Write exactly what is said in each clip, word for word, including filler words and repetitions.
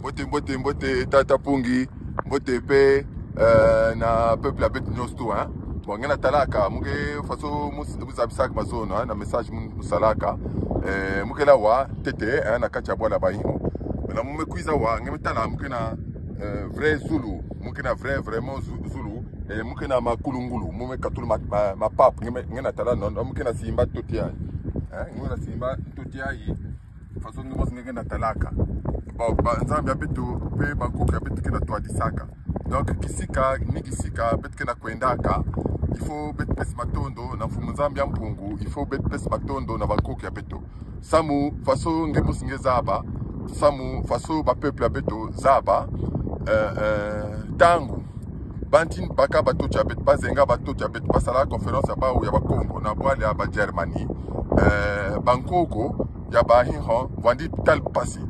Mbote, mbote, mbote, tata Pungi, mbote pe, eh, na peuple ya beto nyonso tout, hein. Bon, nge natalaka, mu ke faso mu, mu zabisaka mazono, hein, na message mu, mu salaka. Eh, mu ke la awa, ntete, hein, na kati ya bwala ya ba Inho. Maintenant, mu me kwiza awa, nge me tala, mu ke na, eh, vrai Zulu, mu ke na vrai, vraiment Zu-, Zulu, eh, mu ke na makulu ngulu, mu me katula ma, ma, ma pape, nge me, nge natala, non, non, mu ke na simba ntoto yayi. Hein, nge me na simba ntoto yayi. Faso nge mosi nge natalaka. Ba, ba Nzambi ya beto, pe bankoko ya beto ke na twadisaka. Donc, kisika, ni kisika, beto ke na kwendaka. Il faut beto pesa matondo na Mfumu Nzambi ya Mpungu, il faut beto pesa matondo na bankoko ya beto. Samu, faso nge mosi nge zaba, samu, faso ba peuple ya beto zaba, eh, eh, ntangu. Bantu baka bantoto ya beto, bazenga bantoto ya beto, basala conférence ya bawu ya Bakongo, na bwala ya ba Germany, eh, bankoko ya ba Inho, vwandi tala mpasi.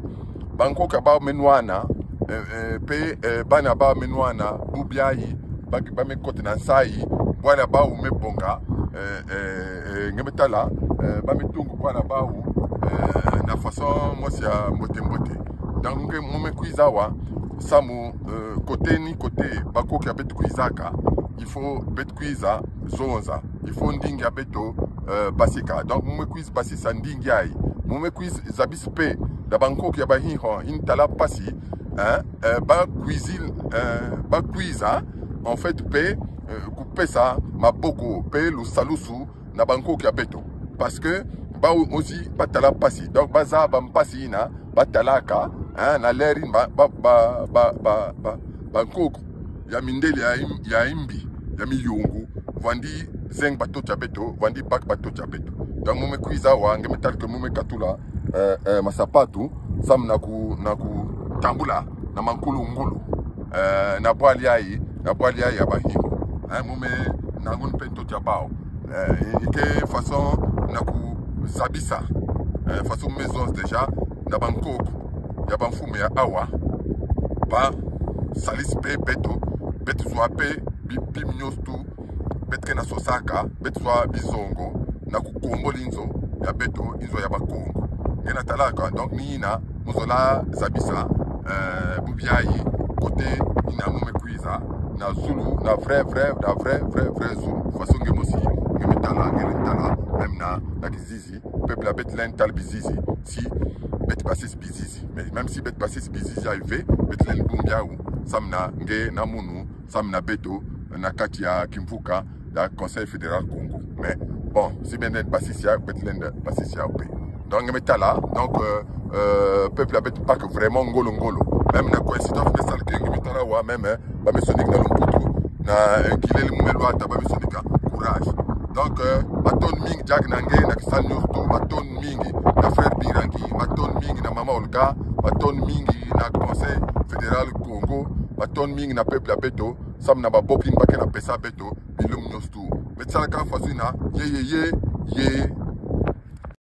Bankoko ya bawu me nwana, eh, eh, pe, eh, bana ya bawu me nwana, bubu yayi, ba, ba me kota na nsayi, bwala ya bawu me bonga, eh, eh, eh, nge me tala, eh, ba me tunga bwala ya bawu, eh, na façon mosi ya mbote mbote. Donc, nge mu me kwiza awa, samu, euh, côté ni côté, bankoko ya beto kwizaka, il faut beto kwiza zonza, il faut ndinga ya beto, euh, basika. Donc, mu me kwiza basisa ndinga yayi, mu me kwiza zabisa pe, na bankoko ya ba Inho, yi tala mpasi, hein, euh, ba kwizi, euh, ba kwiza, en fait, pe, euh, kupesa maboko, pe lusalusu, na bankoko ya beto. Parce que bawu aussi batala mpasi. Donc, bazaba mpasi yina batalaka, hein, na l'heure yina ba, ba, bankoko ya mindele ya im-, ya imbi, ya miyungu, vwandi zenga bantoto ya beto, vwandi baka bantoto ya beto. Donc, mu me kwiza awa, nge me tala que mu me katula, eh, eh, masapatu, samu na ku, na kutambula na makulu ngulu, eh, na bwala yayi, na bwala yayi ya ba Inho. Hein, mu me nanguna pe ntoto ya bawu. Eh, yi ke façon na kuzabisa. Eh, façon mu me zonza déjà, na bankoko ya bamfumu ya awa, basalisa pe beto, beto zwa pe bi-, bima nyonso tout, beto ke na sosaka, beto zwa bizongo, na kukombula inzo ya beto, inzo ya Bakongo. Nge natalaka, donc ni yina, mu zola zabisa, euh, bubu yayi, côté yina mu me kwiza, na Zulu, na vrai, vrai, na vrai, vrai, vrai Zulu. Façon nge mosi, nge me tala, nge me tala, même na, na kizizi, peuple ya beto lenda tala bizizi, si, beto basisa bizizi. Mais même si beto basisa bizizi yayi ve, beto lenda bumba yawu, samu na nge na munu, samu na beto, na kati ya kimvuka ya Conseil Fédéral Kongo. Mais bon, si beto lenda basisa yawu, beto lenda basisa yawu pe. Donc, nge me tala, donc, euh, euh, peuple ya beto baka vraiment ngolo ngolo. Même na coïncidence, me sala que nge me tala awa, même, hein, ba me sonika na lumputu, na, euh, kilele mu me lwata, ba me sonika, courage. Donc, euh, matondo mingi diaka na nge, na kisalu nyonso tout, matondo mingi na frère Birangi, matondo mingi na mama Olga, matondo mingi na Conseil Fédéral Kongo, matondo mingi na peuple ya beto, samu na maboko yina ba ke na pesa beto, bilumbu nyonso tout. Me salaka façon yina, ye, ye, ye, ye.